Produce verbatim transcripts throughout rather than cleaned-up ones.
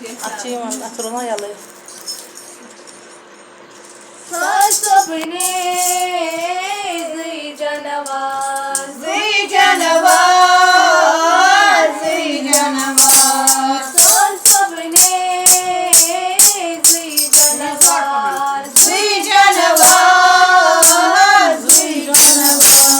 اَتھ چھِ یِوان، اَتھ چھُ روزان یَلَے۔ ساز صٲبنہِ زٕے جانوار، زٕے جانوار، زٕے جانوار۔ ساز صٲبنہِ زٕے جانوار، زٕے جانوار، زٕے جانوار۔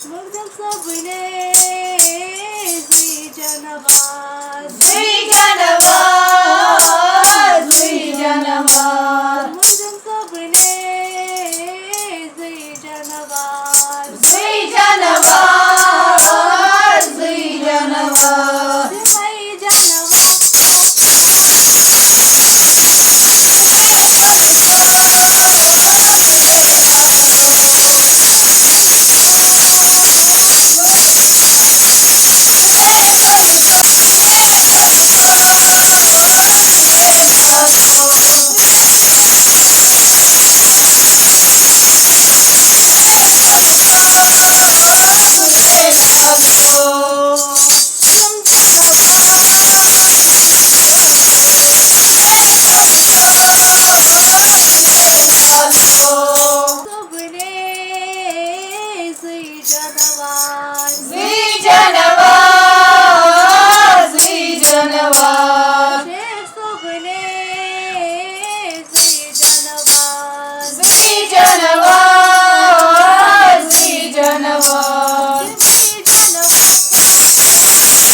مخدوم صٲبنہِ زٕے جانوار، زٕے جانوار، زٕے جانوار۔ مخدوم صٲبنہِ زٕے جانوار، زٕے جانوار، زٕے جانوار۔ زٕے جانوار۔ صٲبنہِ زٕے جانوار، زٕے جانوار، زٕے جانوار۔ شیخ صٲبنہِ زٕے جانوار، زٕے جانوار، زٕے جانوار۔ زٕے جانوار۔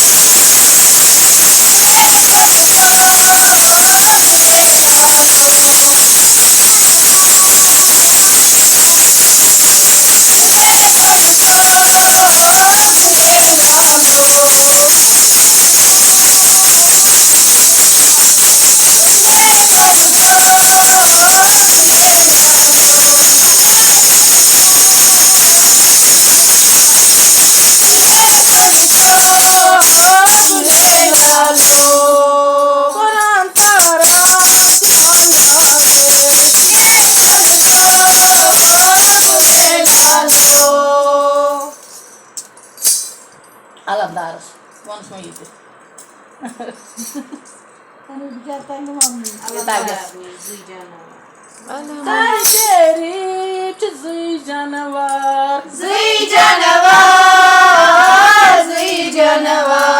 علمدارس ووٚنُس وۄنۍ یہِ تہِ۔ تَنہٕ بِچار تَمہِ مَمنی۔ یہِ تَگہِ۔ تۄہہِ شریٖف چھِ زٕے جانوار۔ زٕے جانوار، زٕے جانوار۔